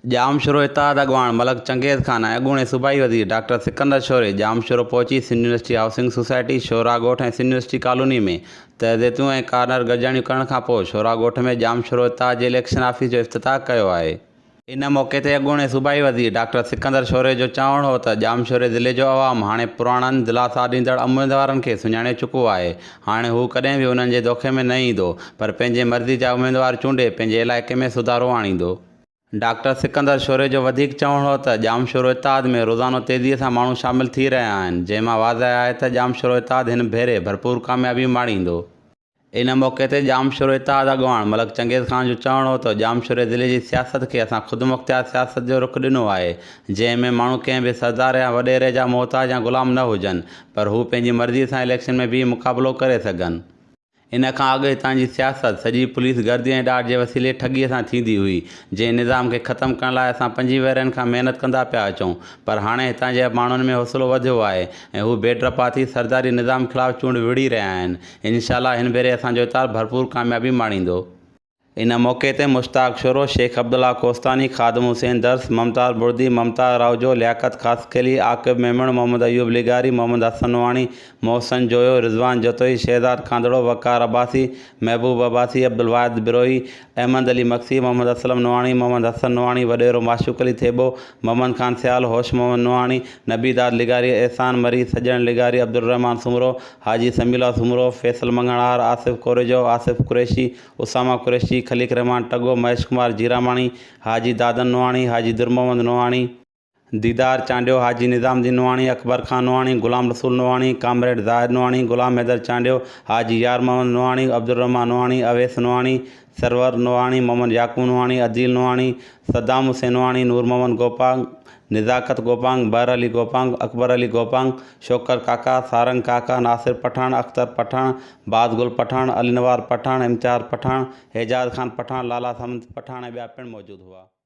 ڄامشورو اتحاد اڳواڻ ملڪ چنگيز خان ۽ اڳوڻي صوبائي وزير ڊاڪٽر سڪندر شوري ڄامشورو پهچي سنڌ يونيورسٽي هائوسنگ سوسائٽي شورا ڳوٺ ۽ سنڌ يونيورسٽي ڪالوني ۾ تعزيتون ۽ ڪارنر گڏجاڻيون ڪرڻ کانپوء شورا ڳوٺ ۾ ڄامشورو اتحاد جي اليڪشن آفيس جو افتتاح ڪيو آهي. ان موقعي تي اڳوڻي صوبائي وزير ڊاڪٽر سڪندر شوري جو چوڻ هو ته ڄامشوري ضلعي جو عوام هاڻي پراڻن دلاسا ڏيندڙ اميدوارن کي سڃاڻي چڪو آهي، هاڻي هو ڪڏهن به انهن جي دوکي ۾ نه ايندو پر پنهنجي مرضي جا اميدوار چونڊي پنهنجي علائقي ۾ سڌارو آڻيندو. ڊاڪٽر سڪندر شوري جو وڌيڪ چوڻ هو ته ڄامشورو اتحاد ۾ روزانو تيزيء سان ماڻهو شامل ٿي رهيا آهن، جنهن مان واضح آهي ته ڄامشورو اتحاد هن ڀيري ڀرپور ڪاميابي ماڻيندو. ان موقعي تي ڄامشورو اتحاد اڳواڻ ملڪ چنگيز خان جو چوڻ هو ته ڄامشوري ضلعي جي سياست کي اسان خودمختيار سياست جو رخ ڏنو آهي، جنهن ۾ ماڻهو ڪنهن به سردار يا وڏيري جا محتاج يا غلام نه هجن، پر هو پنهنجي مرضيء سان اليڪشن ۾ بيهي مقابلو ڪري سگهن. ان کان اڳ هتان جي سياست سڄي پوليس گردي ۽ ڏاڍ جي وسيلي ٺڳيء سان ٿيندي هئي، جنهن نظام کي ختم ڪرڻ لاء اسان پنجين ورهين کان محنت ڪندا پيا اچون، پر هاڻي هتان جي ماڻهن ۾ حوصلو وڌيو آهي ۽ هو بي ڊپا ٿي سرداري نظام خلاف چونڊ وڙهي رهيا آهن. انشاء الله هن ڀيري اسان جو اتحاد ڀرپور ڪاميابي ماڻيندو. ان موقعي تي مشتاق شورو، شيخ عبدالله ڪوستاني، خادم حسين درس، ممتاز بڙدي، ممتاز راهوجو، لياقت خاصخيلي، عاقب ميمڻ، محمد ايوب لغاري، محمد حسن نوحاڻي، محسن جويو، رضوان جتوئي، شهزاد ڪانڌڙو، وقار عباسي، محبوب عباسي، عبدالواحد بروهي، احمد علي مگسي، محمد اسلم نوحاڻي، محمد حسن نوحاڻي، وڏيرو معشوق علي ٿيٻو، محمد خان سيال، هوش محمد نوحاڻي، نبي داد لغاري، احسان مري، سڄڻ لغاري، عبدالرحمان سومرو، حاجي سميع الله سومرو، فيصل مڱڻهار، آصف ڪوريجو، آصف قريشي، اسامه قريشي، خليق الرحمان ٽڳو، مهيش ڪمار جيراماڻي، حاجي دادن نوحاڻي، حاجي در محمد نوحاڻي، ديدار چانڊيو، حاجي نظام الدين نوحاڻي، اڪبر خان نوحاڻي، غلام رسول نوحاڻي، ڪامريڊ زاهد نوحاڻي، غلام حيدر چانڊيو، حاجي يار محمد نوحاڻي، عبدالرحمان نوحاڻي، اويس نوحاڻي، سرور نوحاڻي، محمد يعقوب نوحاڻي، عديل نوحاڻي، صدام حسين نوحاڻي، نور محمد گوپانگ، نزاڪت گوپانگ، بحر علي گوپانگ، اڪبر علي گوپانگ، شوڪت ڪاڪا، سارنگ ڪاڪا، ناصر پٺاڻ، اختر پٺاڻ، باز گل پٺاڻ، علي نواز پٺاڻ، امتياز پٺاڻ، اعجاز خان پٺاڻ، لالا صمد پٺاڻ ۽ ٻيا پڻ موجود هئا.